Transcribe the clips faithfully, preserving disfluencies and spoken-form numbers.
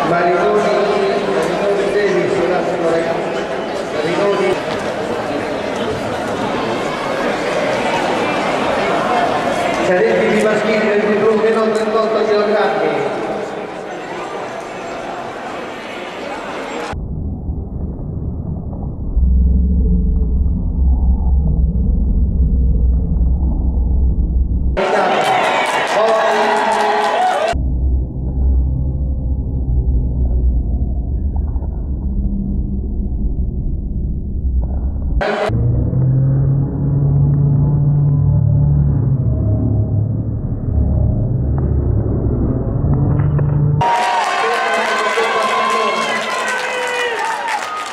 Marinoni, Marinoni Davis, un attimo, ragazzi. Marinoni. Cadeti di maschili del gruppo meno trentotto chilogrammi.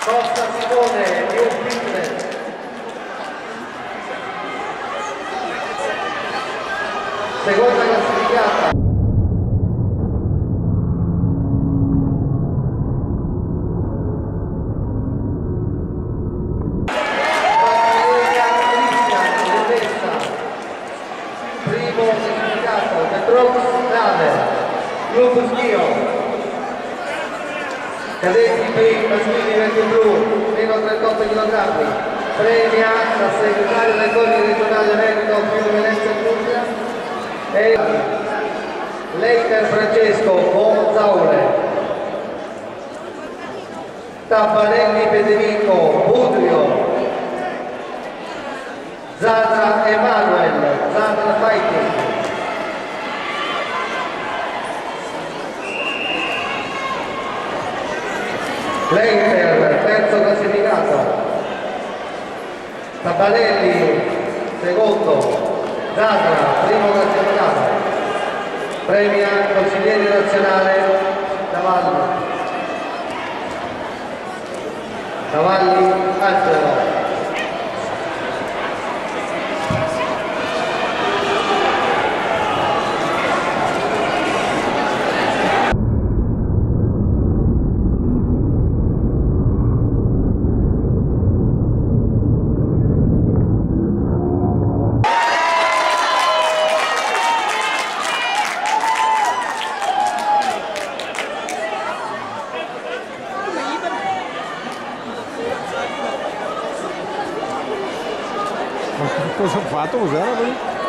Costa Simone, New Fitness. Seconda classificata. Maria Cristian, Venezia. Primo classificato, Petrox Nave, Club Schio. Cadeti per i maschili verde e blu, meno trentotto chilogrammi. Premia la segretaria del Cori regionale Veneto, Friuli Venezia Giulia. E Leiter Francesco, Monzaule. Tabanelli Federico, Budrio. Zadra Emanuel, Zadra Fighting. Leiter, terzo classificato. Tabanelli, secondo. Zadra, primo classificato. Premia consigliere nazionale Cavalli. Cavalli, Angelo. Ma cosa ha fatto? Cos'era quello?